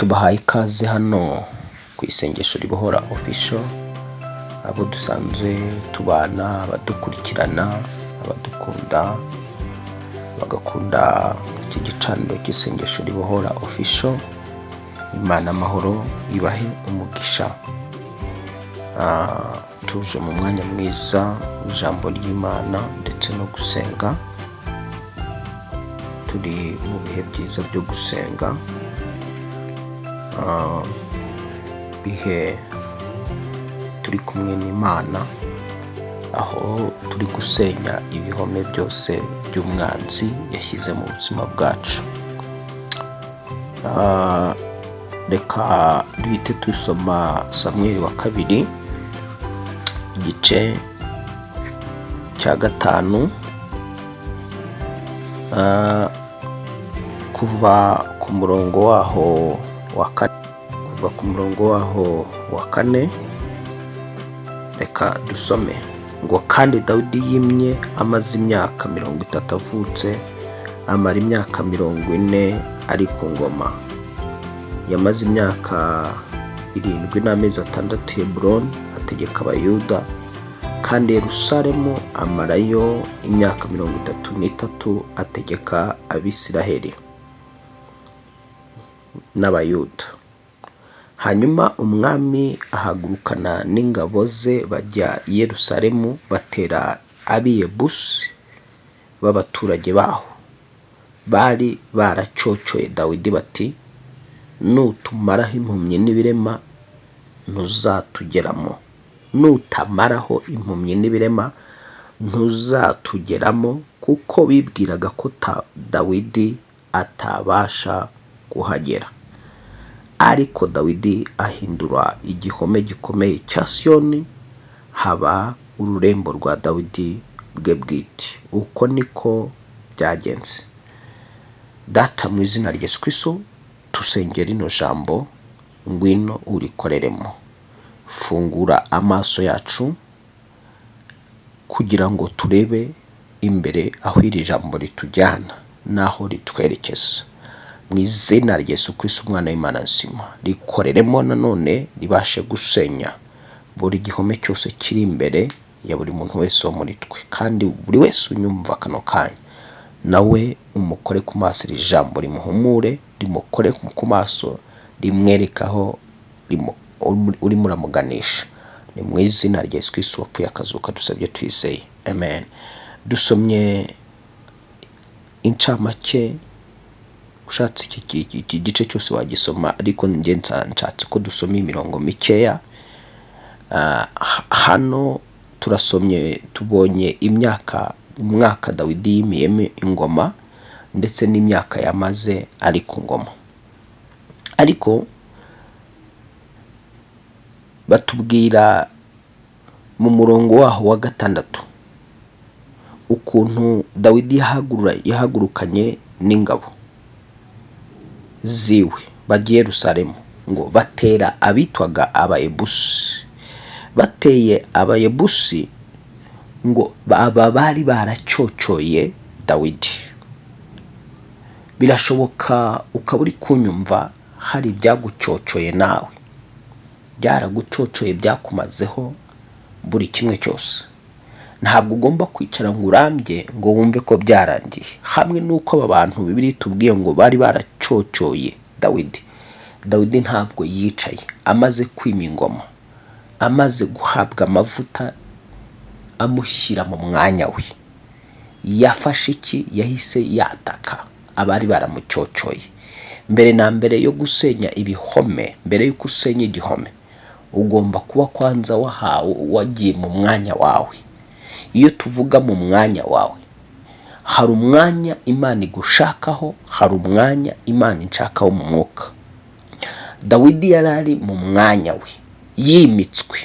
Tubahaye ikaze hano ku Isengesho Ribohora Official, abo dusanzwe tubana, abadukurikirana, abadukunda, bagakunda iki gicaniro cy'Isengesho Ribohora Official. Imana amahoro ibahe umugisha. Tuje mu mwanya mwiza w'ijambo ry'Imana ndetse no gusenga. Turi mu bihe byiza byo gusenga, bihe turi kumwe n'Imana, aho turi gusenya ibihome byose by'umwanzi yashyize mu buzima bwacu. Reka duhite dusoma Samweli wa kabiri, igice cya 5, kuva ku murongo waho wa kane, kuva ku murongo waho wa kane. Reka dusome ngo: "Kandi Dawidi yimye amaze imyaka 30 avutse, amara imyaka 40 ari ku ngoma. Yamaze imyaka 7 n'amezi 6 Heburoni ategeka Abayuda, kandi Yerusalemu amarayo imyaka 33 ategeka Abisiraheli n'Abayuda. Hanyuma umwami ahagurukana n'ingabo ze, bajya i Yerusalemu, batera ab'Iyebusi b'abaturage baho bari baracyocoye Dawidi bati: 'Nutumaraho impumyi n'ibirema ntuzatugeramo, nutamaraho impumyi n'ibirema ntuzatugeramo,' kuko bibwiraga ko Dawidi atabasha kuhagera. Ariko Dawidi ahindura igihome gikomeye cya Siyoni, haba ururembo rwa Dawidi bwe bwite. Uko niko byagenze." Data, mu izina rya Yesu Kristo, tusengera rino jambo, ngwino urikoreremo. Fungura amaso yacu kugira ngo turebe imbere aho iri jambo ritujyana n'aho ritwerekeza. Mu izina rya Yesu Kristo, umwana w'Imana nzima, rikoreremo nanone, ribashe gusenya buri gihome cyose kiri imbere ya buri muntu wese wo muri twe. Kandi buri wese unyumva kano kanya, nawe umukore ku maso, iri jambo rimuhumure, rimukore ku maso, rimwereke aho urimo uramuganisha. Ni mu izina rya Yesu Kristo wapfuye akazuka dusabye twizeye, amen. Dusomye incamake. Ushatse iki gice cyose wagisoma, ariko njye nshatse ko dusoma imirongo mikeya. Hano turasomye, tubonye imyaka, umwaka Dawidi yimiyemo ingoma ndetse n'imyaka yamaze ari ku ngoma. Ariko batubwira mu murongo waho wa 6 ukuntu Dawidi yahagurukanye n'ingabo ziwe bagiye Yerusalemu, ngo batera abitwaga Abayebusi. Bateye Abayebusi, ngo aba bari baracyocoye Dawidi. Birashoboka ukaba uri kunyumva, hari ibyagucocoye nawe, byaragucocoye, byakumazeho buri kimwe cyose. Ntabwo ugomba kwicara ngo urambye, ngo wumve ko byarangiye. Hamwe n'uko aba bantu Bibiliya itubwiye ngo bari baracocoye Dawidi, Dawidi ntabwo yicaye. Amaze kwima ingoma, amaze guhabwa amavuta amushyira mu mwanya we, yafashe iki? Yahise yataka abari baramucocoye. Mbere na mbere yo gusenya ibihome, mbere y'uko usenya igihome, ugomba kuba kwanza wahawe, wagiye mu mwanya wawe. Iyo tuvuga mu mwanya wawe, hari umwanya Imana igushakaho, hari umwanya Imana inshakaho mu mwuka. Dawidi yari ari mu mwanya we, yimitswe,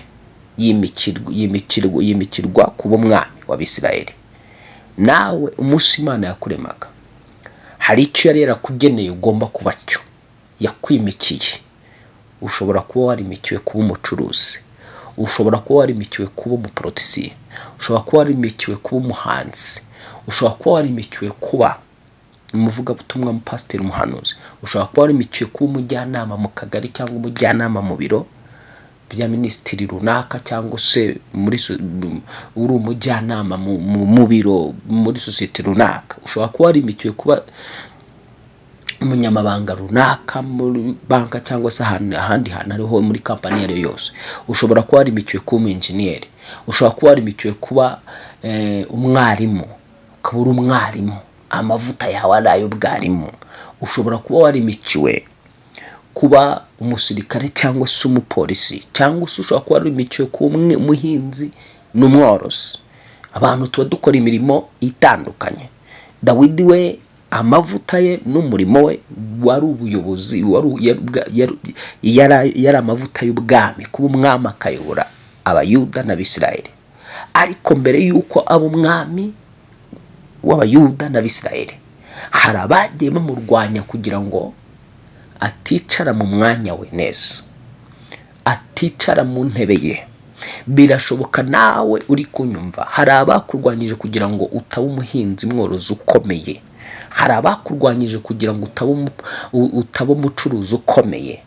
yimikirwa kuba umwami w'Abisirayeli. Nawe umunsi Imana yakuremaga, hari icyo yari yarakugeneye ugomba kuba cyo, yakwimikiye. Ushobora kuba warimikiwe kuba umucuruzi, ushobora kuba warimikiwe kuba umuporotisiye, ushobora kuba warimikiwe kuba umuhanzi, ushobora kuba warimikiwe kuba Umuvugabutumwa, umupasiteri, umuhanuzi. Ushobora kuba warimikiwe kuba umujyanama mu kagari cyangwa umujyanama mu biro bya minisitiri runaka, cyangwa se uri umujyanama mu biro muri sosiyete runaka. Ushobora kuba warimikiwe kuba umunyamabanga runaka muri banka cyangwa se ahandi hantu ariho muri kampani iyo ari yo yose. Ushobora kuba warimikiwe kuba umu enjeniyeri. Ushobora kuba warimikiwe kuba umwarimu, ukaba uri umwarimu, amavuta yawe ari ay'ubwarimu. Ushobora kuba warimikiwe kuba umusirikare cyangwa se umupolisi, cyangwa se ushobora kuba warimikiwe kuba umuhinzi n'umworozi. Abantu tuba dukora imirimo itandukanye. Dawidi we, amavuta ye n'umurimo we wari ubuyobozi, yari amavuta y'ubwami, kuba umwami akayobora Abayuda n'Abisirayeli. Ariko mbere y'uko aba umwami w'Abayuda n'Abisirayeli, hari abagiye bamurwanya kugira ngo aticara mu mwanya we neza, aticara mu ntebe ye. Birashoboka nawe uri kunyumva, hari abakurwanyije kugira ngo utaba umuhinzi mworozi ukomeye. Hari abakurwanyije kugira ngo utaba umucuruzi ukomeye,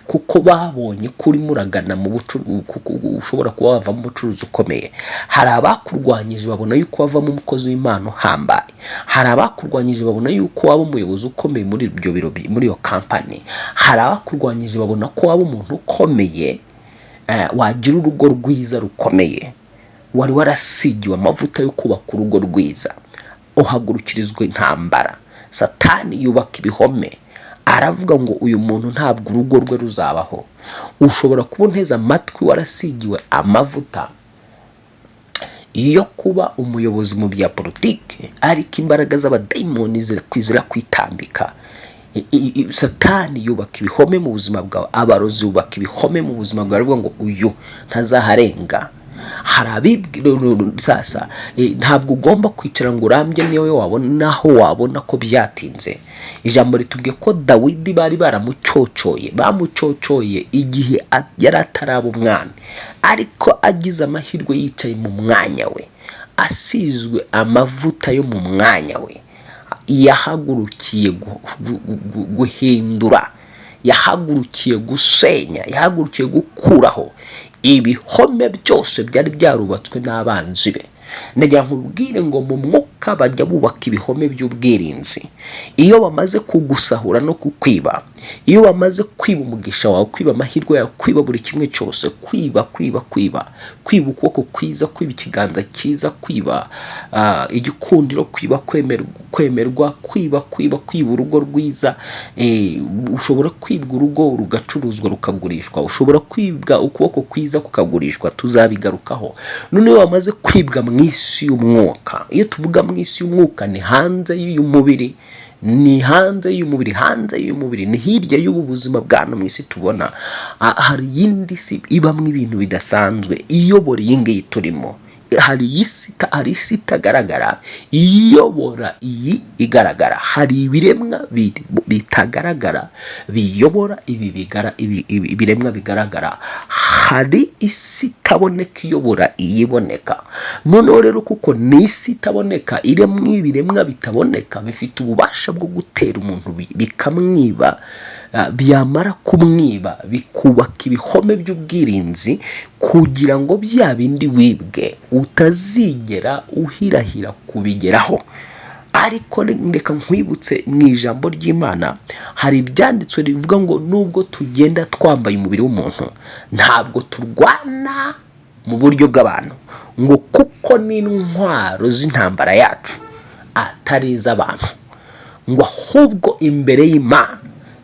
kuko babonye ko urimo uragana mu kuko ushobora kuba wavamo umucuruzi ukomeye. Hari abakurwanyije babona yuko wavamo umukozi w'Imana uhambaye. Hari abakurwanyije babona yuko waba umuyobozi ukomeye muri ibyo biro, muri iyo kampani. Hari abakurwanyije babona ko waba umuntu ukomeye, wagira urugo rwiza rukomeye. Wari warasigiwe amavuta yo kubaka urugo rwiza, uhagurukirizwa intambara. Satani yubaka ibihome, aravuga ngo uyu muntu ntabwo urugo rwe ruzabaho. Ushobora kuba unteze amatwi warasigiwe amavuta yo kuba umuyobozi mu bya politike, ariko imbaraga z'abadayimoni zirakwitambika. Satani yubaka ibihome mu buzima bwawe, abarozi bubaka ibihome mu buzima bwawe, baravuga ngo uyu ntazaharenga. Hari abibwira sasa, ntabwo ugomba kwicara ngo urambye, niyo wabona naho wabona ko byatinze. Ijambo ritubwiye ko Dawidi bari baramucocoye, bamucocoye igihe yari ataraba umwami, ariko agize amahirwe yicaye mu mwanya we, asizwe amavuta yo mu mwanya we, yahagurukiye guhindura, yahagurukiye gusenya, yahagurukiye gukuraho ibihome byose byari byarubatswe n'abanzi be. Ndagira nkubwire ngo mu mwuka bajya bubaka ibihome by'ubwirinzi. Iyo bamaze kugusahura no kukwiba, iyo bamaze kwiba umugisha wawe, kwiba amahirwe yawe, kwiba buri kimwe cyose, kwiba, kwiba, kwiba, kwiba ukuboko kwiza, kwiba ikiganza cyiza, kwiba igikundiro, kwiba kwemerwa, kwiba, kwiba, kwiba urugo rwiza. Ushobora kwibwa urugo rugacuruzwa rukagurishwa, ushobora kwibwa ukuboko kwiza kukagurishwa, tuzabigarukaho. Noneho wamaze kwibwa mu isi y'umwuka, iyo tuvuga mu isi y'umwuka ni hanze y'uyu mubiri, ni hanze y'umubiri, hanze y'umubiri ni hirya y'ubu buzima bwa hano mu isi tubona. Hari iyindi si ibamo ibintu bidasanzwe iyobora iyi ngiyi turimo. Hari isi itagaragara iyobora iyi igaragara. Hari ibiremwa bitagaragara biyobora ibi ibiremwa bigaragara. Hari isi itaboneka iyobora iyiboneka. Noneho rero kuko ni isi itaboneka iremwa ibiremwa bitaboneka bifite ububasha bwo gutera umuntu bikamwiba, byamara kumwiba bikubaka ibihome by'ubwirinzi kugira ngo bya bindi wibwe utazigera uhirahira kubigeraho. Ariko reka nkwibutse, mu ijambo ry'Imana hari ibyanditswe bivuga ngo nubwo tugenda twambaye umubiri w'umuntu, ntabwo turwana mu buryo bw'abantu, ngo kuko n'intwaro z'intambara yacu atari iz'abantu, ngo ahubwo imbere y'Imana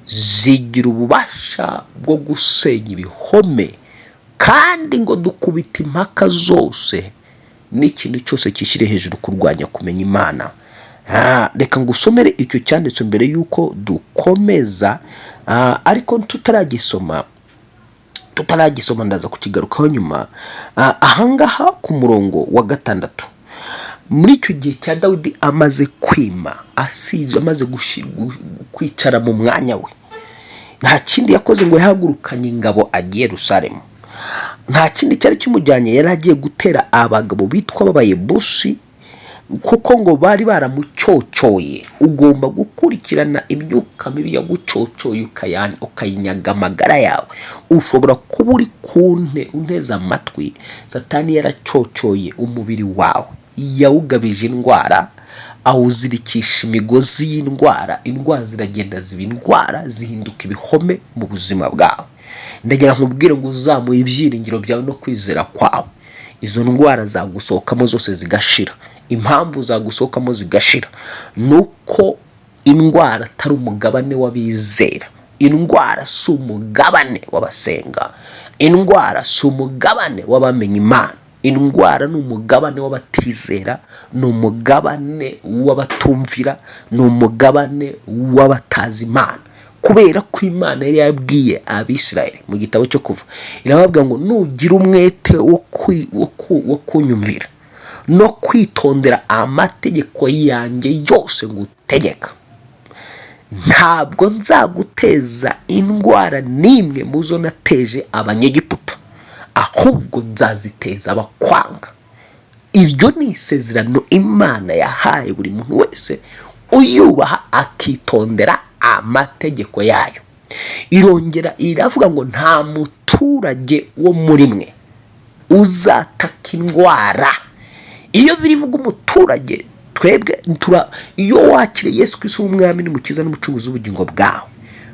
zigira ububasha bwo gusenya ibihome, kandi ngo dukubita impaka zose n'ikintu cyose kishyire hejuru kurwanya kumenya Imana. Reka ngusomere icyo cyanditswe mbere y'uko dukomeza, ariko tutaragisoma ndaza kukigarukaho nyuma. Ahangaha ku murongo wa 6, muri icyo gihe cya Dawidi amaze kwima, asizwe, amaze kwicara mu mwanya we, nta kindi yakoze ngo yahagurukanye ingabo agiye Yerusalemu. Nta kindi cyari kimujyanye, yari agiye gutera abagabo bitwa b'Abayebusi. Kuko ngo bari baramucyocoye. Ugomba gukurikirana imyuka mibi yagucocoye, ukayinyaga amagara yawe. Ushobora kuba uri kunte unteze amatwi, Satani yaracyocoye umubiri wawe, yawugabije indwara, awuzirikisha imigozi y'indwara. Indwara ziragenda ziba indwara, zihinduka ibihome mu buzima bwawe. Ndagira nkubwire ngo uzamuye ibyiringiro byawe no kwizera kwawe, izo ndwara zagusohokamo zose zigashira. Impamvu zagusohokamo zigashira ni uko indwara atari umugabane w'abizera. Indwara si umugabane w'abasenga. Indwara si umugabane w'abamenya Imana. Indwara ni umugabane w'abatizera, ni umugabane w'abatumvira, ni umugabane w'abatazi Imana. Kubera ko Imana yari yabwiye Abisirayeli mu gitabo cyo Kuva, irababwira ngo: "Nugira umwete wo kunyumvira no kwitondera amategeko yanjye yose ngutegeka, ntabwo nzaguteza indwara n'imwe mu zo nateje Abanyegiputa, ahubwo nzaziteza abakwanga." Iryo ni isezerano Imana yahaye buri muntu wese uyubaha, akitondera amategeko yayo. Irongera iravuga ngo: "Nta muturage wo muri mwe uzataka indwara." Iyo birivuga umuturage, twebwe tura iyo wakiriye Yesu Kristo w'Umwami n'Umukiza n'Umucunguzi w'ubugingo bwawe,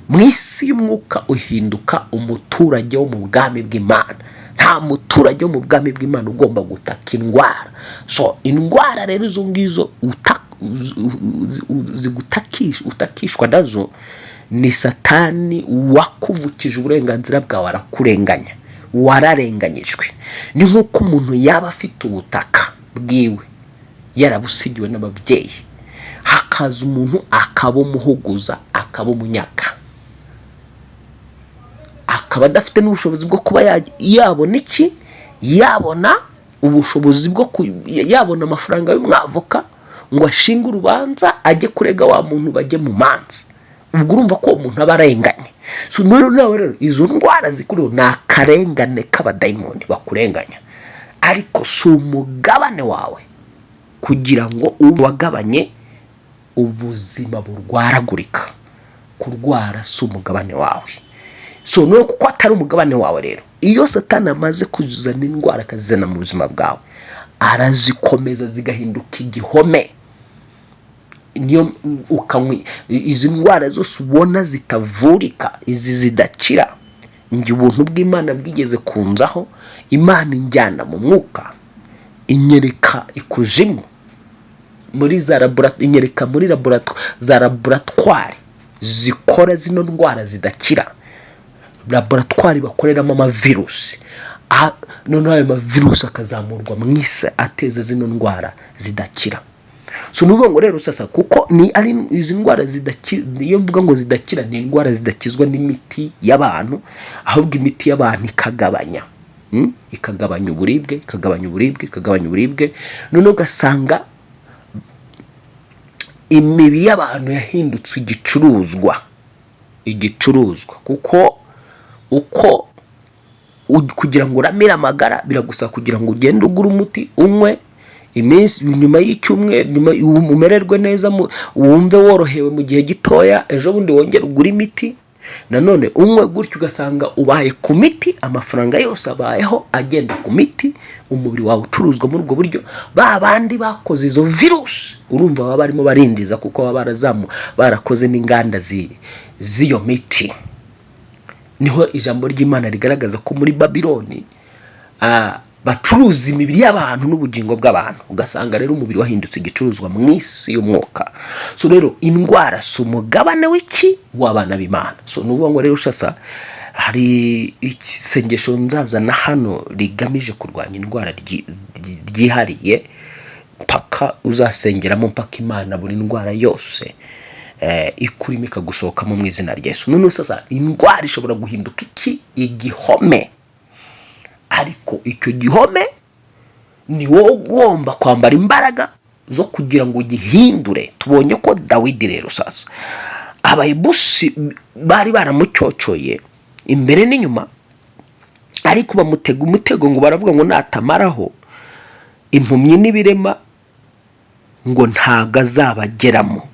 mu isi y'umwuka uhinduka umuturage wo mu bwami bw'Imana. Nta muturage wo mu bwami bw'Imana ugomba gutaka indwara. So indwara rero izo ngizo utakishwa nazo, ni Satani wakuvukije uburenganzira bwawe, arakurenganya, wararenganyijwe. Ni nk'uko umuntu yaba afite ubutaka bwiwe yarabusigiwe n'ababyeyi, hakaza umuntu akabumuhuguza, akabumunyaga, akaba adafite n'ubushobozi bwo kuba yabona iki, yabona ubushobozi bwo yabona amafaranga y'umwavoka ngo ashinge urubanza, ajye kurega wa muntu, bajye mu manza. Ubwo urumva ko uwo muntu aba arenganye. So rero nawe rero izo ndwara zikuriho ni akarengane k'abadayimoni bakurenganya, ariko si umugabane wawe kugira ngo uwagabanye ubuzima burwaragurika. Kurwara si umugabane wawe. So no kuko atari umugabane wawe rero, iyo Satani amaze kuzana indwara akazizana mu buzima bwawe, arazikomeza zigahinduka igihome. Niyo ukanywa izi ndwara zose ubona zitavurika, izi zidakira. Njye ubuntu bw'Imana bwigeze kunzaho, Imana injyana mu mwuka, inyereka ikuzimu muri za inyereka muri za laboratwari zikora zino ndwara zidakira, laboratwari bakoreramo amavirusi. Noneho ayo mavirusi akazamurwa mu isi, ateza zino ndwara zidakira. So ni ukuvuga ngo rero sasa, kuko ni ari izi ndwara zidakira, iyo mvuga ngo zidakira, ni indwara zidakizwa n'imiti y'abantu, ahubwo imiti y'abantu ikagabanya, Ikagabanya uburibwe, ikagabanya uburibwe, ikagabanya uburibwe. Noneho ugasanga imibiri y'abantu yahindutse igicuruzwa, igicuruzwa, kuko uko kugira ngo uramire amagara biragusaba kugira ngo ugende ugure umuti, unywe iminsi, nyuma y'icyumweru, nyuma umererwe neza, wumve worohewe mu gihe gitoya, ejo bundi wongere ugure imiti nanone unywe gutyo, ugasanga ubaye ku miti, amafaranga yose abayeho agenda ku miti, umubiri wawe ucuruzwa muri ubwo buryo. Ba bandi bakoze izo virusi, urumva baba barimo barinjiza, kuko baba barakoze n'inganda z'iyo miti. Niho ijambo ry'Imana rigaragaza ko muri Babiloni bacuruza imibiri y'abantu n'ubugingo bw'abantu. Ugasanga rero umubiri wahindutse igicuruzwa mu isi y'umwuka. So rero indwara si umugabane w'iki, w'abana b'Imana. So ni ukuvuga ngo rero sasa hari isengesho nzazana hano rigamije kurwanya indwara ryihariye, mpaka uzasengeramo mpaka Imana buri ndwara yose ikurimo ikagusohokamo mu izina rya Yesu. Noneho sasa indwara ishobora guhinduka iki, igihome, ariko icyo gihome ni wowe ugomba kwambara imbaraga zo kugira ngo ugihindure. Tubonye ko Dawidi rero sasa Abayebusi bari baramucocoye imbere n'inyuma, ariko bamutega umutego ngo baravuga ngo natamaraho impumyi n'ibirema. Ngo ntabwo azabageramo,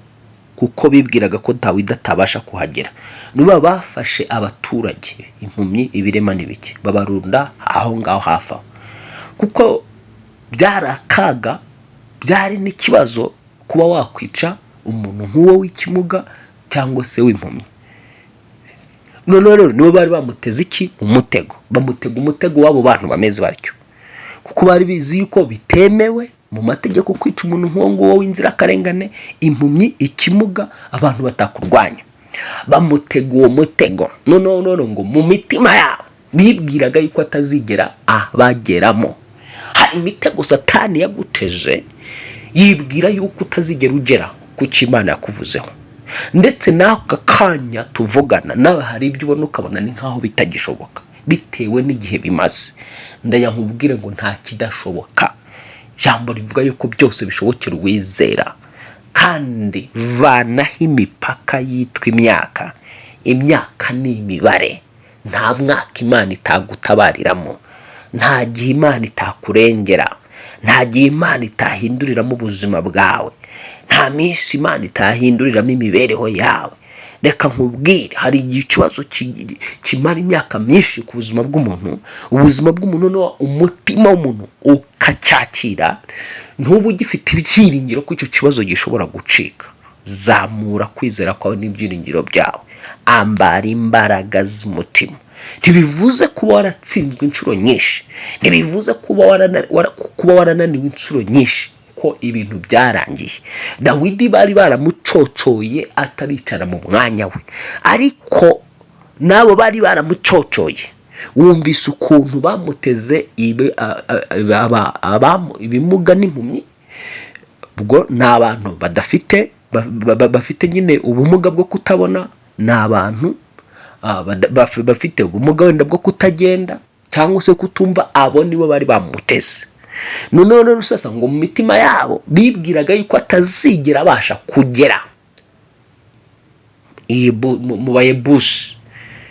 kuko bibwiraga ko Dawidi atabasha kuhagera. Niba bafashe abaturage, impumyi, ibirema n'ibiki, babarunda aho ngaho hafi aho, kuko byari akaga, byari n'ikibazo kuba wakwica umuntu nk'uwo w'ikimuga cyangwa se w'impumyi. Noneho rero nibo bari bamuteze iki? Umutego. Bamutega umutego w'abo bantu bameze batyo, kuko bari bizi yuko bitemewe mu mategeko kwica umuntu nk'uwo nguwo w'inzirakarengane, impumyi, ikimuga, abantu batakurwanya. Bamutega uwo mutego. Noneho none ngo mu mitima yabo bibwiraga yuko atazigera abageramo. Hari imitego Satani yaguteje, yibwira yuko utazigera ugera ku cyo Imana yakuvuzeho. Ndetse n'aka kanya tuvugana nawe, hari ibyo ubona ukabona ni nk'aho bitagishoboka bitewe n'igihe bimaze. Ndayankubwire ngo nta kidashoboka. Ijambo rivuga yuko byose bishobokera uwizera. Kandi vanaho imipaka yitwa imyaka. Imyaka ni imibare. Nta mwaka Imana itagutabariramo, nta gihe Imana itakurengera, nta gihe Imana itahinduriramo ubuzima bwawe, nta minsi Imana itahinduriramo imibereho yawe. Reka nkubwire, hari igihe ikibazo kimara imyaka myinshi ku buzima bw'umuntu, ubuzima bw'umuntu, noneho umutima w'umuntu ukacyakira, ntuba ugifite ibyiringiro ko icyo kibazo gishobora gucika. Zamura kwizera kwawe n'ibyiringiro byawe, ambara imbaraga z'umutima. Ntibivuze kuba waratsinzwe inshuro nyinshi, ntibivuze kuba warananiwe inshuro nyinshi ko ibintu byarangiye. Dawidi bari baramucocoye ataricara mu mwanya we, ariko n'abo bari baramucocoye, wumvise ukuntu bamuteze ibimuga n'impumyi. Ubwo ni abantu badafite bafite nyine ubumuga bwo kutabona, ni abantu bafite ubumuga wenda bwo kutagenda cyangwa se kutumva. Abo nibo bari bamuteze. Noneho rero sasa ngo mu mitima yabo bibwiraga yuko atazigera abasha kugera mu Bayebusi.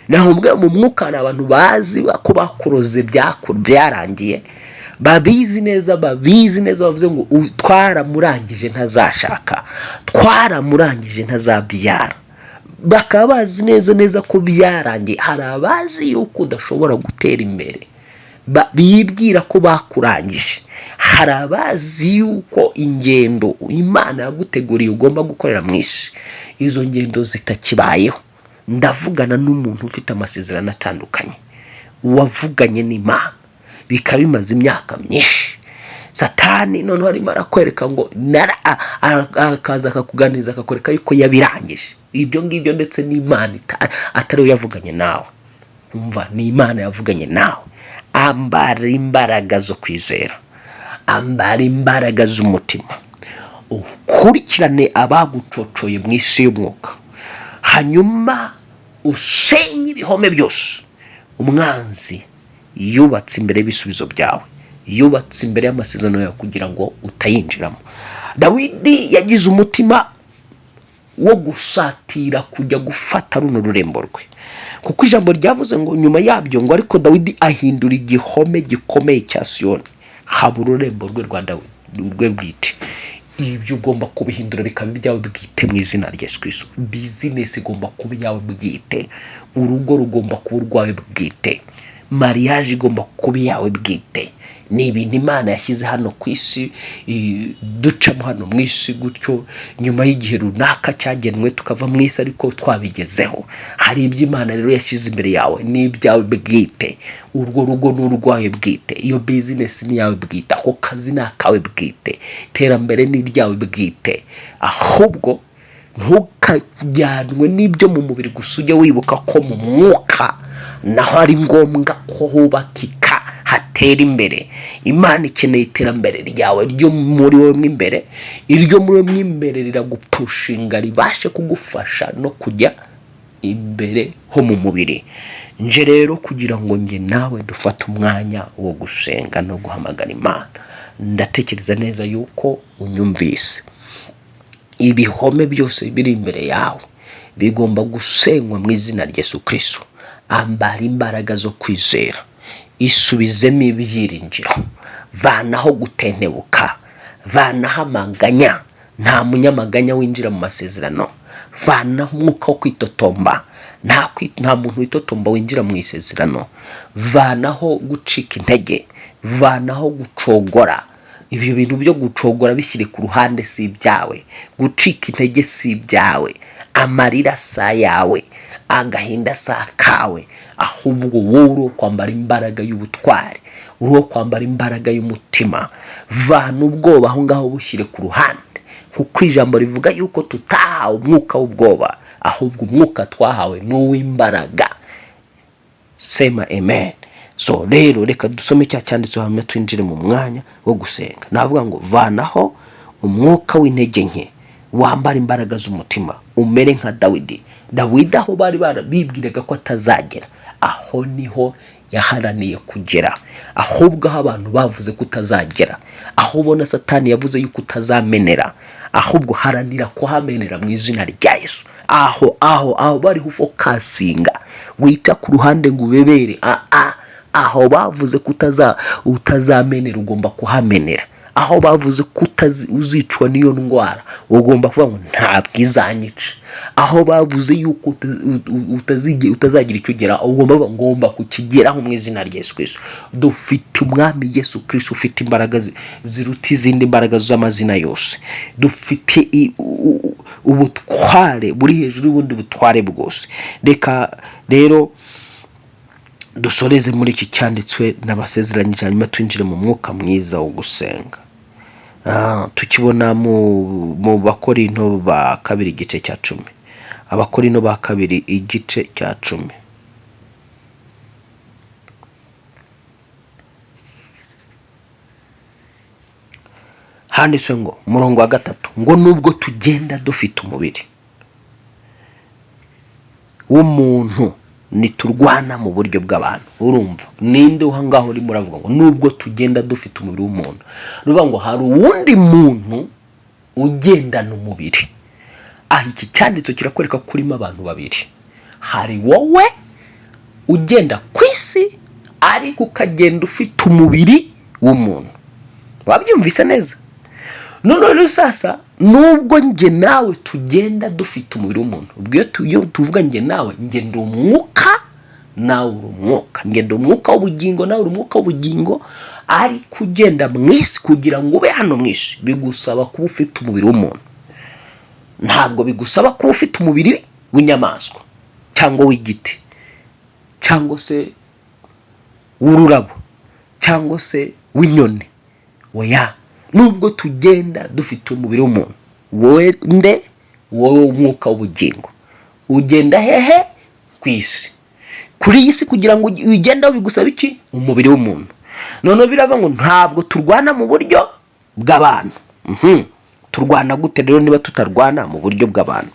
Naho mu mwuka hari abantu bazi ko bakuroze, byarangiye, babizi neza, babizi neza, bavuze ngo "Twaramurangije, ntazashaka, twaramurangije, ntazabyara." Bakaba bazi neza neza ko byarangiye. Hari abazi yuko udashobora gutera imbere, bibwira ko bakurangije. Hari abazi yuko ingendo Imana yaguteguriye ugomba gukorera mu isi, izo ngendo zitakibayeho. Ndavugana n'umuntu ufite amasezerano atandukanye, wavuganye n'Imana bikaba bimaze imyaka myinshi. Satani noneho arimo arakwereka ngo akaza akakuganiriza, akakwereka yuko yabirangije ibyo ngibyo, ndetse n'Imana atari we yavuganye nawe. Umva, ni Imana yavuganye nawe. Ambara imbaraga zo kwizera, ambara imbaraga z'umutima, ukurikirane abagucocoye mu isi y'umwuka, hanyuma usenye ibihome byose umwanzi yubatse imbere y'ibisubizo byawe, yubatse imbere y'amasezerano yawe kugira ngo utayinjiramo. Dawidi yagize umutima wo gusatira kujya gufata runo rurembo rwe, kuko ijambo ryavuze ngo nyuma yabyo ngo ariko Dawidi ahindura igihome gikomeye cya Siyoni, haba ururembo rwe rwa Dawidi rwe bwite. Ibyo ugomba kubihindura bikaba ibyawe bwite mu izina rya Yesu Kristo. Business igomba kuba iyawe bwite, urugo rugomba kuba urwawe bwite, mariage igomba kuba iyawe bwite. Ni ibintu Imana yashyize hano ku isi, ducamo hano mu isi gutyo, nyuma y'igihe runaka cyagenwe tukava mu isi ariko twabigezeho. Hari ibyo Imana rero yashyize imbere yawe, ni ibyawe bwite. Urwo rugo ni urwawe bwite, iyo business ni iyawe bwite, ako kazi ni akawe bwite, iterambere ni iryawe bwite. Ahubwo ntukajyanwe n'ibyo mu mubiri gusa, ujye wibuka ko mu mwuka naho ari ngombwa ko hubakika, hatera imbere. Imana ikeneye iterambere ryawe ryo muri wowe mo imbere. Iryo muri wowe mo imbere riragupushinga, ribashe kugufasha no kujya imbere ho mu mubiri. Nje rero kugira ngo njye nawe dufate umwanya wo gusenga no guhamagara Imana. Ndatekereza neza yuko unyumvise. Ibihome byose biri imbere yawe bigomba gusenywa mu izina rya Yesu Kristo. Ambara imbaraga zo kwizera, isubizemo ibyiringiro, vanaho gutentebuka, vanaho amaganya. Nta munyamaganya winjira mu masezerano. Vanaho umwuka wo kwitotomba. Nta muntu witotomba winjira mu isezerano. Vanaho gucika intege, vanaho gucogora. Ibyo bintu byo gucogora bishyire ku ruhande, si ibyawe. Gucika intege si ibyawe. Amarira si ayawe, agahinda si akawe. Ahubwo wowe uri uwo kwambara imbaraga y'ubutwari, uri uwo kwambara imbaraga y'umutima. Vana ubwoba aho ngaho, bushyire ku ruhande, kuko ijambo rivuga yuko tutahawe umwuka w'ubwoba, ahubwo umwuka twahawe ni uw'imbaraga. Sema amen. So rero reka dusome cya cyanditseho, hamwe twinjire mu mwanya wo gusenga. Navuga ngo vanaho umwuka w'intege nke, wambara imbaraga z'umutima, umere nka Dawidi. Dawidi aho bari barabibwiraga ko atazagera, aho niho yaharaniye kugera. Ahubwo aho abantu bavuze ko utazagera, aho ubona Satani yavuze yuko utazamenera, ahubwo haranira kuhamenera mu izina rya Yesu. Aho bariho ufokasinga, wita ku ruhande ngo ubebere. Aho bavuze ko utazamenera, ugomba kuhamenera. Aho bavuze ko uzicwa n'iyo ndwara, ugomba kuvuga ngo ntabwo izanyica. Aho bavuze yuko utazagira icyo ugera, ugomba kuvuga ngomba kukigeraho mu izina rya Yesu Kristo. Dufite umwami Yesu Kristo ufite imbaraga ziruta izindi mbaraga z'amazina yose. Dufite ubutware buri hejuru y'ubundi butware bwose. Reka rero dusoreze muri iki cyanditswe n'abasezeranyije, hanyuma twinjire mu mwuka mwiza wo gusenga. Tukibona mu Bakorinto ba kabiri igice cya 10. Abakorinto ba kabiri igice cya 10. Handitswe ngo umurongo wa 3 ngo nubwo tugenda dufite umubiri w'umuntu, ntiturwana mu buryo bw'abantu. Urumva ninde uha ngaho urimo uravuga ngo nubwo tugenda dufite umubiri w'umuntu? Ni ukuvuga ngo hari uwundi muntu ugendana umubiri. Aha iki cyanditse kirakwereka ko urimo abantu babiri. Hari wowe ugenda ku isi, ariko ukagenda ufite umubiri w'umuntu. Wabyumvise neza? None rero sasa, nubwo njye nawe tugenda dufite umubiri w'umuntu, ubwo iyo tuvuga njye nawe, njye ndi umwuka, nawe uri umwuka, njye ndi umwuka w'ubugingo, nawe uri umwuka w'ubugingo, ariko ugenda mu isi, kugira ngo ube hano mu isi bigusaba kuba ufite umubiri w'umuntu. Ntabwo bigusaba kuba ufite umubiri w'inyamaswa cyangwa w'igiti cyangwa se w'ururabo cyangwa se w'inyoni. Oya, nubwo tugenda dufite umubiri w'umuntu, wowe nde? Wowe umwuka w'ubugingo ugenda hehe? Ku isi. Kuri iyi si kugira ngo uyigendeho bigusaba iki? Umubiri w'umuntu. Noneho biravuga ngo ntabwo turwana mu buryo bw'abantu. Turwana gute rero niba tutarwana mu buryo bw'abantu?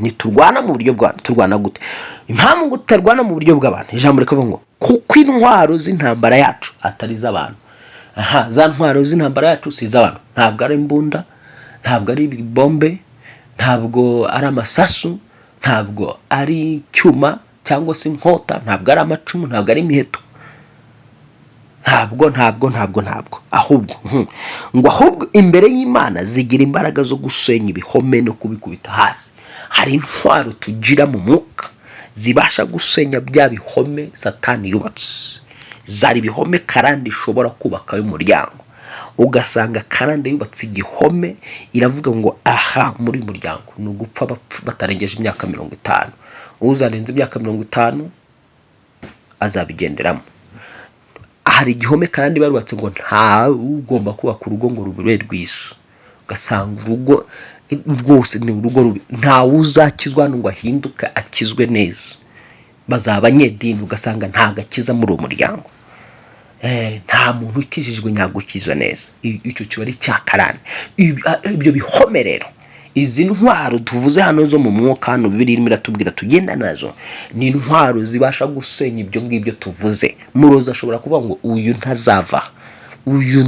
Ntiturwana mu buryo bw'abantu, turwana gute? Impamvu ngo tutarwana mu buryo bw'abantu, ijambo rikavuga ngo kuko intwaro z'intambara yacu atari iz'abantu. Aha za ntwaro z'intambara yacu si iz'abantu. Ntabwo ari imbunda, ntabwo ari ibibombe, ntabwo ari amasasu, ntabwo ari icyuma cyangwa se inkota, ntabwo ari amacumu, ntabwo ari imiheto, ntabwo, ntabwo, ntabwo, ntabwo. Ahubwo ngo ahubwo imbere y'Imana zigira imbaraga zo gusenya ibihome no kubikubita hasi. Hari intwaro tugira mu mwuka zibasha gusenya bya bihome Satani yubatse. Zari ibihome karande ishobora kubaka y'umuryango, ugasanga karande yubatse igihome, iravuga ngo aha muri uyu muryango ni ugupfa batarengeje imyaka 50, uzarenza imyaka 50 azabigenderamo. Hari igihome kandi barubatse ngo nta ugomba kubaka urugo ngo rube rwiza, ugasanga urugo rwose ni urugo rubi, ntawe uzakizwa hano ngo ahinduke akizwe neza, bazaba abanyedini, ugasanga nta gakiza muri uwo muryango. Nta muntu ukijijwe nyagukizwa neza. Icyo kiba ari cya karande. Ibyo bihome rero, izi ntwaro tuvuze hano zo mu mwuka, hano Bibiliya irimo iratubwira tugenda nazo, ni intwaro zibasha gusenya ibyo ngibyo tuvuze. Murozi ashobora kuvuga ngo uyu ntazava, uyu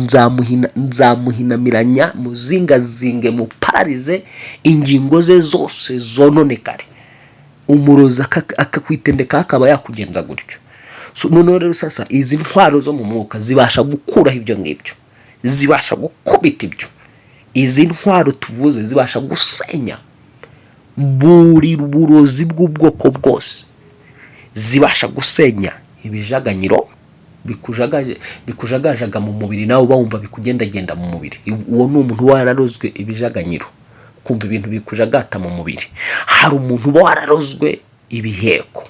nzamuhinamiranya, muzingazinge, mupararize ingingo ze zose zononekare. Umurozi akakwitendeka akaba yakugenza gutyo. So, noneho rero sasa izi ntwaro zo mu mwuka zibasha gukuraho ibyo ngibyo, zibasha gukubita ibyo. Izi ntwaro tuvuze zibasha gusenya buri burozi bw'ubwoko bwose, zibasha gusenya ibijaganyiro bikujagajaga mu mubiri, nawe uba wumva bikugendagenda mu mubiri. Uwo ni umuntu uba wararozwe ibijaganyiro, kumva ibintu bikujagata mu mubiri. Hari umuntu uba wararozwe ibiheko,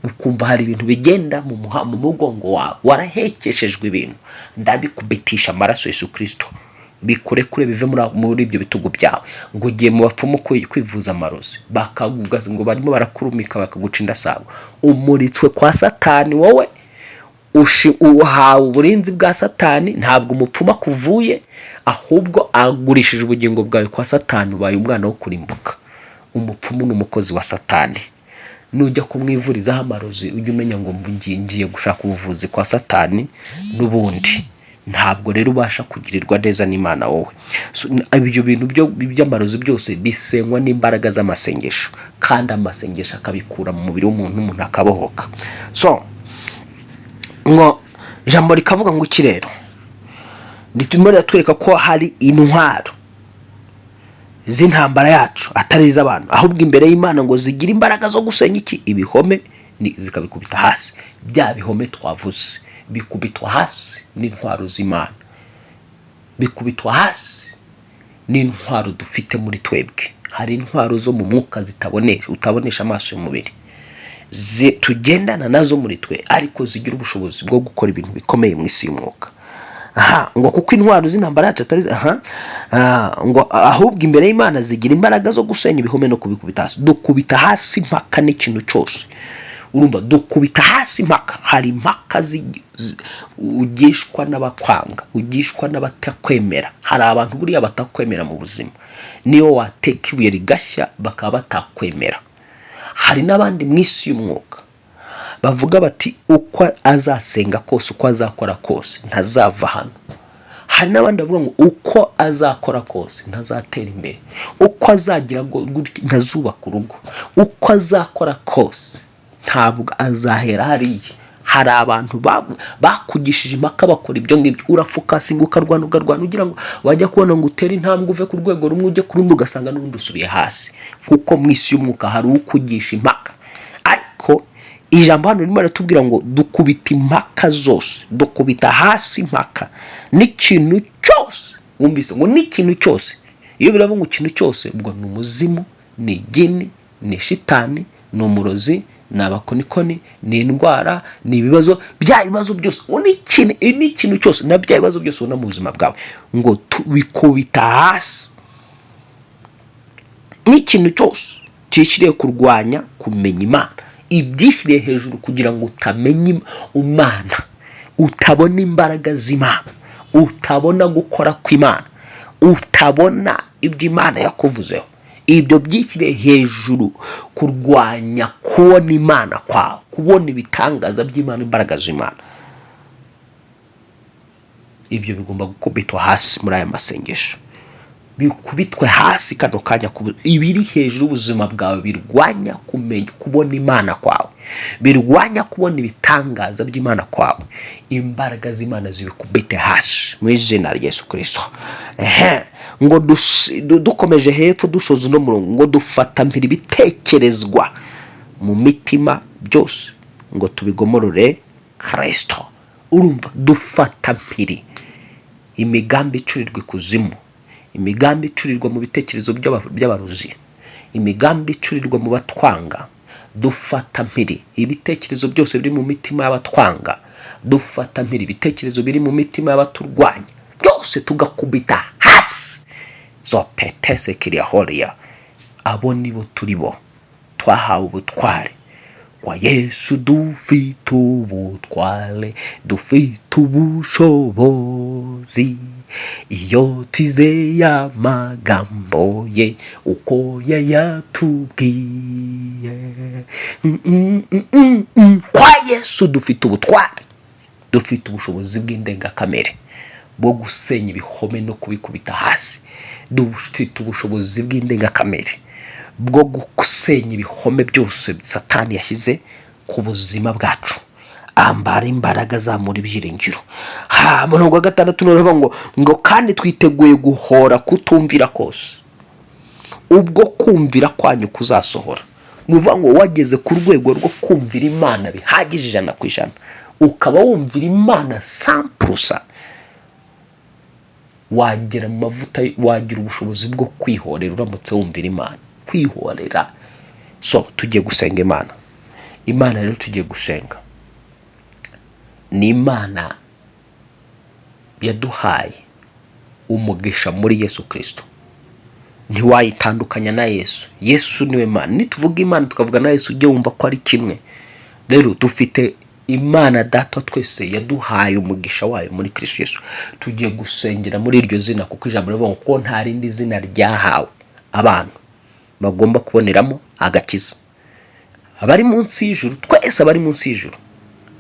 ukumva hari ibintu bigenda mu mugongo wawe, warahekeshejwe ibintu. Ndabikubitisha amaraso Yesu Kirisito, bikurekure bive muri ibyo bitugu byawe. Ngo ugiye mu bapfumu kwivuza amarozi, bakagugaza ngo barimo barakurumika, bakaguca indasabo. Umuritswe kwa Satani wowe, uhawe uburinzi bwa Satani. Ntabwo umupfumu akuvuye, ahubwo agurishije ubugingo bwawe kwa Satani. Ubaye umwana wo kurimbuka. Umupfumu ni umukozi wa Satani. Nujya kumwivurizaho amarozi, ujye umenya ngo ngiye gushaka ubuvuzi kwa Satani n'ubundi. Ntabwo rero ubasha kugirirwa neza n'Imana wowe. So, ibyo bintu by'amarozi byose bisenywa n'imbaraga z'amasengesho, kandi amasengesho akabikura mu mubiri w'umuntu, umuntu akabohoka. So ngo ijambo rikavuga ngo iki rero? Ririmo riratwereka ko hari intwaro z'intambara yacu atari iz'abantu, ahubwo imbere y'Imana ngo zigira imbaraga zo gusenya iki? Ibihome, zikabikubita hasi. Bya bihome twavuze bikubitwa hasi n'intwaro z'Imana, bikubitwa hasi n'intwaro dufite muri twebwe. Hari intwaro zo mu mwuka zitabonesha, utabonesha amaso y'umubiri, tugendana nazo muri twe, ariko zigira ubushobozi bwo gukora ibintu bikomeye mu isi y'umwuka. Aha ngo kuko intwaro z'intambara yacu atari aha, ngo ahubwo imbere y'Imana zigira imbaraga zo gusenya ibihome no kubikubita hasi. Dukubita hasi impaka n'ikintu cyose. Urumva, dukubita hasi impaka. Hari impaka ugishwa n'abakwanga, ugishwa n'abatakwemera. Hari abantu buriya batakwemera mu buzima, niyo wateka ibuye rigashya bakaba batakwemera. Hari n'abandi mu isi y'umwuka bavuga bati: "Uko azasenga kose, uko azakora kose, ntazava hano." Hari n'abandi bavuga ngo: "Uko azakora kose, ntazatera imbere, uko azagira gutya, ntazubaka urugo, uko azakora kose, ntabwo azahera hariya." Hari abantu bakugishije impaka, bakora ibyo ngibyo. Urafocusinga, ukarwana, ukarwana, ugira ngo wajya kubona ngo utere intambwe, uve ku rwego rumwe ujye ku rundi, ugasanga n'ubundi usubiye hasi, kuko mu isi y'umwuka hari ukugisha impaka. Ariko ijambo hano ririmo riratubwira ngo dukubita impaka zose, dukubita hasi impaka n'ikintu cyose. Wumvise ngo n'ikintu cyose. Iyo biravuga ngo ikintu cyose, ubwo ni umuzimu, ni igini, ni shitani, ni umurozi, ni abakonikoni, ni indwara, ni ibibazo, bya bibazo byose. Ngo n'ikintu cyose na bya bibazo byose ubona mu buzima bwawe, ngo tubikubita hasi, n'ikintu cyose cyishyiriye kurwanya kumenya Imana, ibyishyiriye hejuru kugira ngo utamenya Imana, utabona imbaraga z'Imana, utabona gukora kw'Imana, utabona ibyo Imana yakuvuzeho. Ibyo byishyiriye hejuru kurwanya kubona Imana kwawe, kubona ibitangaza by'Imana, imbaraga z'Imana, ibyo bigomba gukubitwa hasi muri aya masengesho, bikubitwe hasi kano kanya. Ibiri hejuru y'ubuzima bwawe birwanya kumenya, kubona Imana kwawe, birwanya kubona ibitangaza by'Imana kwawe, imbaraga z'Imana zibikubite hasi mu izina rya Yesu Kirisito. Ehe, ngo dukomeje hepfo, dusoza uno murongo, ngo dufata mpiri ibitekerezwa mu mitima byose ngo tubigomorore Kirisito. Urumva, dufata mpiri imigambi icurirwa ikuzimu, imigambi icurirwa mu bitekerezo by'abarozi, imigambi icurirwa mu batwanga. Dufata mpiri ibitekerezo byose biri mu mitima y'abatwanga, dufata mpiri ibitekerezo biri mu mitima y'abaturwanya byose, tugakubita hasi zo petese kiriya horiya. Abo nibo turi bo. Twahawe ubutware kwa Yesu, dufite ubutware, dufite ubushobozi iyo twizeye amagambo ye uko yayatubwiye. Kwa Yesu dufite ubutware, dufite ubushobozi bw'indengakamere bwo gusenya ibihome no kubikubita hasi. Dufite ubushobozi bw'indengakamere bwo gusenya ibihome byose Satani yashyize ku buzima bwacu. Ambara imbaraga, zamura ibyiringiro. Ha murongo wa gatandatu noneho ngo kandi twiteguye guhora kutumvira kose ubwo kumvira kwanyu kuzasohora. Ni ukuvuga ngo wageze ku rwego rwo kumvira Imana bihagije 100%, ukaba wumvira Imana 100%, wagera mu mavuta, wagira ubushobozi bwo kwihorera uramutse wumvira Imana. Kwihorera. So tugiye gusenga Imana. Imana rero tugiye gusenga ni Imana yaduhaye umugisha muri Yesu Kirisito. Ntiwayitandukanya na Yesu. Yesu niwe Mana. Nituvuga Imana tukavuga na Yesu, ujye wumva ko ari kimwe. Rero dufite Imana Data twese yaduhaye umugisha wayo muri Kristo Yesu. Tugiye gusengera muri iryo zina, kuko ijambo rivuga ngo ko nta rindi zina ryahawe abantu bagomba kuboneramo agakiza abari munsi y'ijuru, twese abari munsi y'ijuru.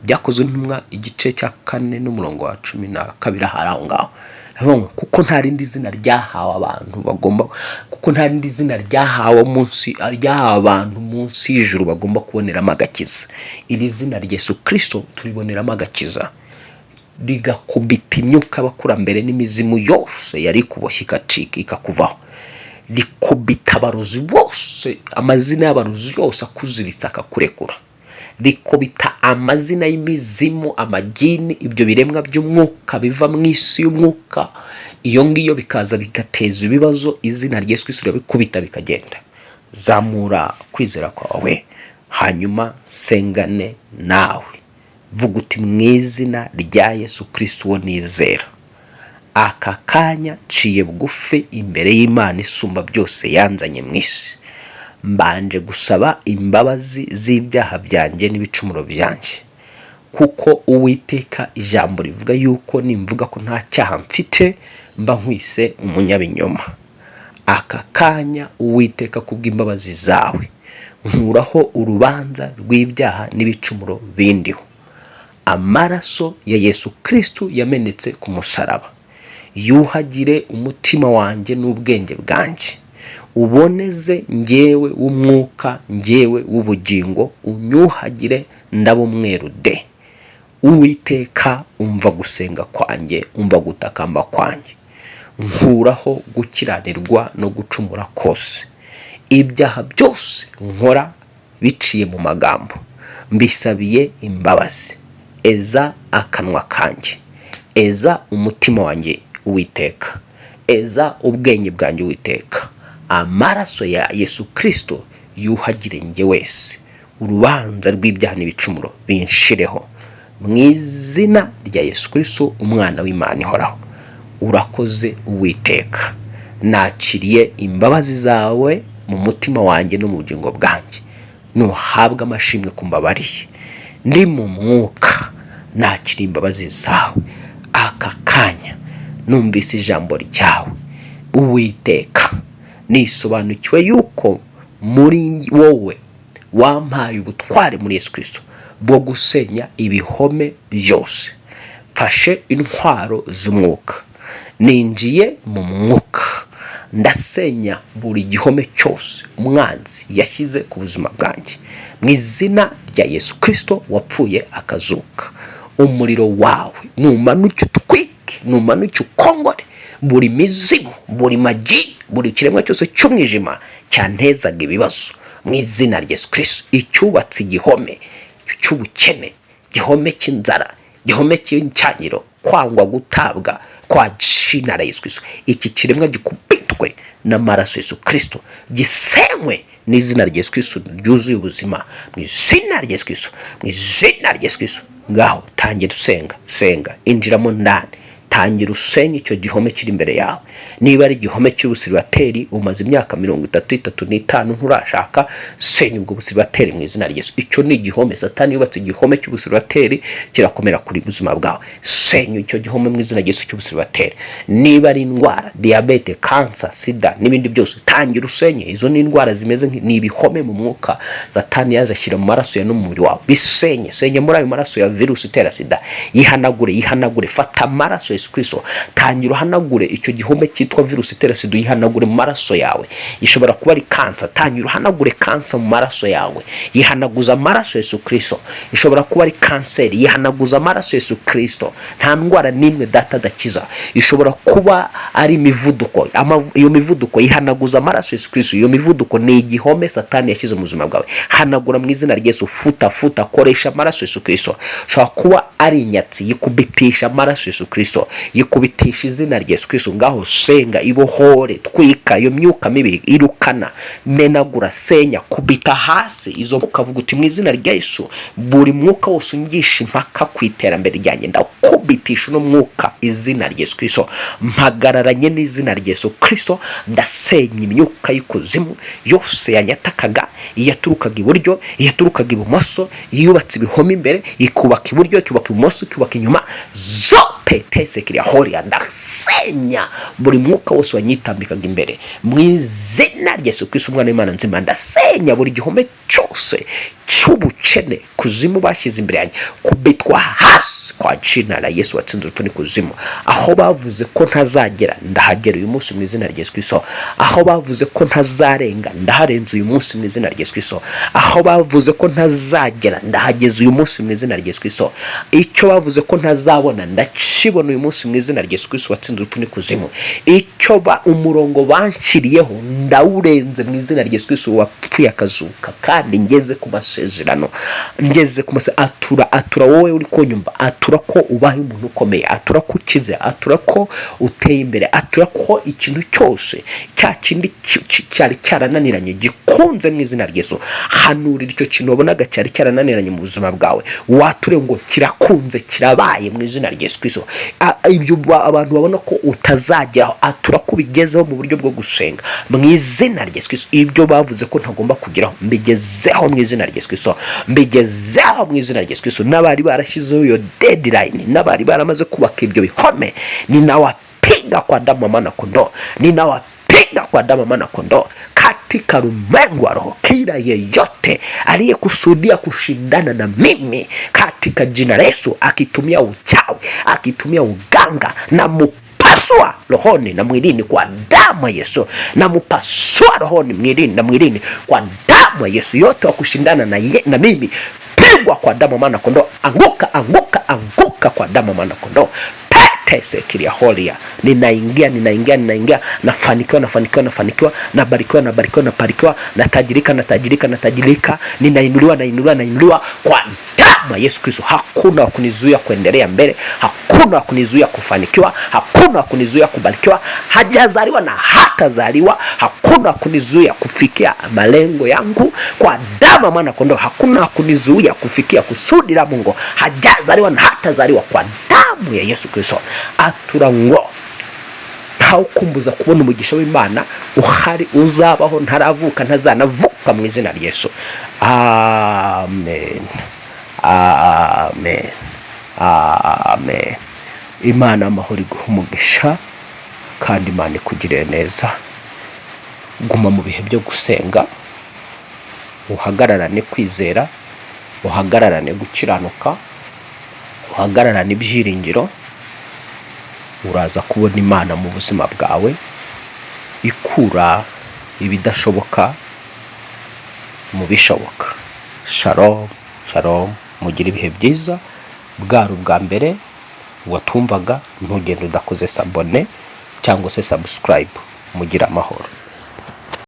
Byakozwe Intumwa igice cya 4 n'umurongo wa 12, ahari aho ngaho. Aravuga ngo kuko nta rindi zina ryahawe abantu bagomba, kuko nta rindi zina ryahawe munsi, ryahawe abantu munsi y'ijuru bagomba kuboneramo agakiza. Iri zina rya Yesu Kirisito turiboneramo agakiza, rigakubita imyuka y'abakurambere n'imizimu yose yari ikuboshye igacika, ikakuvaho. Rikubita abarozi bose, amazina y'abarozi yose akuziritse akakurekura. Rikubita amazina y'imizimu, amagini, ibyo biremwa by'umwuka biva mu isi y'umwuka iyo ngiyo, bikaza bigateza ibibazo. Izina rya Yesu Kristo rirabikubita bikagenda. Zamura kwizera kwawe, hanyuma sengane nawe. Vuga uti: "Mu izina rya Yesu Kristo uwo nizera, aka kanya nciye bugufi imbere y'Imana isumba byose yanzanye mu isi. Mbanje gusaba imbabazi z'ibyaha byanjye n'ibicumuro byanjye, kuko Uwiteka ijambo rivuga yuko nimvuga ko nta cyaha mfite mba nkwise umunyabinyoma. Aka kanya, Uwiteka, kubw'imbabazi zawe nkuraho urubanza rw'ibyaha n'ibicumuro bindiho. Amaraso ya Yesu Kristo yamenetse ku musaraba yuhagire umutima wanjye n'ubwenge bwanjye, uboneze ngewe w'umwuka, ngewe w'ubugingo, unyuhagire ndaba umweru de. Uwiteka, umva gusenga kwanjye, umva gutakamba kwanjye. Nkuraho gukiranirwa no gucumura kose. Ibyaha byose nkora biciye mu magambo mbisabiye imbabazi. Eza akanwa kanjye, eza umutima wanjye Uwiteka, eza ubwenge bwanjye Uwiteka. Amaraso ya Yesu Kirisito yuhagire njye wese, urubanza rw'ibyaha n'ibicumuro binshireho, mu izina rya Yesu Kirisito umwana w'Imana ihoraho. Urakoze Uwiteka, nakiriye imbabazi zawe mu mutima wanjye no mu bugingo bwanjye. Nuhabwe amashimwe ku mbabariye. Ndi mu mwuka, nakiriye imbabazi zawe. Aka kanya numvise ijambo ryawe Uwiteka, nisobanukiwe yuko muri wowe wampaye ubutware muri Yesu Kirisito bwo gusenya ibihome byose. Mfashe intwaro z'umwuka, ninjiye mu mwuka, ndasenya buri gihome cyose umwanzi yashyize ku buzima bwanjye, mu izina rya Yesu Kirisito wapfuye akazuka. Umuriro wawe numanuke utwike, numanuke ukongore buri mizimu, buri magi, buri kiremwa cyose cy'umwijima cyantezaga ibibazo, mu izina rya Yesu Kirisito. Icyubatse igihome cy'ubukene, gihome cy'inzara, gihome cy'icyangiro, kwangwa, gutabwa kwa jina la Yesu Kirisito, iki kiremwa gikubitwe n'amaraso Yesu Kirisito, gisenywe n'izina rya Yesu Kirisito ryuzuye ubuzima, mu izina rya Yesu Kirisito, mu izina rya Yesu Kirisito. Ngaho tangira usenga, senga, injiramo ndani, tangira usenye icyo gihome kiri imbere yawe. Niba ari igihome cy'ubusiribateri, umaze imyaka 30, 35 nturashaka, senya ubwo busiribateri mu izina rya Yesu. Icyo ni igihome Satani yubatse, igihome cy'ubusiribateri kirakomera kuri buzima bwawe. Senya icyo gihome mu izina rya Yesu cy'ubusiribateri. Niba ari indwara, diyabete, kansa, sida n'ibindi byose, tangira usenye. Izo ni indwara zimeze ni ibihome mu mwuka Satani yaje ashyira mu maraso ya no mu mubiri wawe. Bisenye, senye muri ayo maraso ya virusi itera sida, yihanagure, yihanagure. Fata amaraso Yesu. Yesu Kristo. Tangira uhanagure icyo gihome cyitwa virusi itera sida, uyihanagure mu maraso yawe. Ishobora kuba ari kansa, tangira uhanagure kansa mu maraso yawe, yihanaguza amaraso Yesu Kristo. Ishobora kuba ari kanseri, yihanaguza amaraso Yesu Kristo. Nta ndwara n'imwe data adakiza. Ishobora kuba ari imivuduko, iyo mivuduko yihanaguza amaraso Yesu Kristo. Iyo mivuduko ni igihome Satani yashyize mu buzima bwawe. Hanagura mu izina rya Yesu, futa, futa, koresha amaraso Yesu Kristo. Ushobora kuba ari inyatsi, yikubitisha amaraso Yesu Kristo, yikubitisha izina rya Yesu Kristo. Ngaho senga, ibohore, twika iyo myuka mibi, irukana, menagura, senya, kubita hasi izo, ukavuga uti: "Mu izina rya Yesu, buri mwuka wose ungisha impaka ku iterambere ryanjye, ndakubitisha uno mwuka izina rya Yesu Kristo. Mpagararanye n'izina rya Yesu Kristo, ndasenya imyuka y'ikuzimu yose yanyatakaga, iyaturukaga iburyo, iyaturukaga ibumoso, iyubatse ibihome imbere, ikubaka iburyo, ikubaka ibumoso, ikubaka inyuma, zo petese kiriya horiya. Ndasenya buri mwuka wose wanyitambikaga imbere mu izina rya Yesu Kristo, umwana w'Imana nzima. Ndasenya buri gihome cyose cy'ubukene kuzimu bashyize imbere yanjye, kubitwa hasi kwa jina la Yesu watsinze urupfu n'ikuzimu. Aho bavuze ko ntazagera, ndahagera uyu munsi mu izina rya Yesu Kristo. Aho bavuze ko ntazarenga, ndaharenze uyu munsi mu izina rya Yesu Kristo. Aho bavuze ko ntazagera, ndahageze uyu munsi mu izina rya Yesu Kristo. Icyo bavuze ko ntazabona, ndakibona uyu munsi mu izina rya Yesu Kristo watsinze urupfu n'ikuzimu. Icyo ba umurongo banshyiriyeho, ndawurenze mu izina rya Yesu Kristo wapfuye akazuka, kandi ngeze ku masezerano, ngeze ku masezerano. Atura, atura, wowe uri kunyumva, atura ko ubaye umuntu ukomeye, atura ko ukize, atura ko uteye imbere, atura ko ikintu cyose cya kindi cyari cyarananiranye gikunze mu izina rya Yesu. Hanurira icyo kintu wabonaga cyari cyarananiranye mu buzima bwawe, wature ngo kirakunze, kirabaye mu izina rya Yesu Kristo. Ibyo abantu babona ko utazageraho, atura ko ubigezeho mu buryo bwo gusenga mu izina rya Yesu Kristo. Ibyo bavuze ko ntagomba kugeraho, mbigezeho mu izina rya Yesu Kristo, mbigezeho mu izina rya Yesu Kristo. N'abari barashyizeho iyo deadline, n'abari baramaze kubaka ibyo bihome, ninawapiga kwa damu ya mwana kondoo, ninawapiga kwa damu ya mwana kondoo katika ulimwengu wa roho. Kila yeyote aliyekusudia kushindana na mimi katika jina la Yesu, akitumia uchawi, akitumia uganga, na mupasua rohoni na mwilini kwa damu ya Yesu, na mupasua rohoni mwilini na mwilini kwa damu ya Yesu. Yote wa kushindana na mimi, pigwa kwa damu ya mwana kondoo, anguka, anguka, anguka kwa damu ya mwana kondoo. Pete sekiria holia, ninaingia, ninaingia, ninaingia, nafanikiwa, nafanikiwa, nafanikiwa, nabarikiwa, nabarikiwa, nabarikiwa, natajirika, natajirika, natajirika, ninainuliwa, nainuliwa, nainuliwa kwa damu ya Yesu Kristo. Hakuna wa kunizuia kuendelea mbele, hakuna wa kunizuia kufanikiwa, hakuna wa kunizuia kubarikiwa. Hajazaliwa na hatazaliwa, hakuna wa kunizuia kufikia malengo yangu kwa damu ya mwana kondoo. Hakuna wa kunizuia kufikia kusudi la Mungu. Hajazaliwa na hatazaliwa kwa damu ya Yesu Kristo. Atura ngo ntawukumbuza kubona umugisha w'Imana uhari, uzabaho ntaravuka, ntazanavuka mu izina rya Yesu. Amen, amen, amen. Imana amahoro iguha umugisha kandi Imana ikugirire neza. Guma mu bihe byo gusenga, uhagararane kwizera, uhagararane gukiranuka, uhagararane ibyiringiro. Uraza kubona Imana mu buzima bwawe ikura ibidashoboka mu bishoboka. Shalom, shalom, mugire ibihe byiza. Bwari ubwa mbere watumvaga, ntugende udakoze s'abonner cyangwa se subscribe. Mugire amahoro.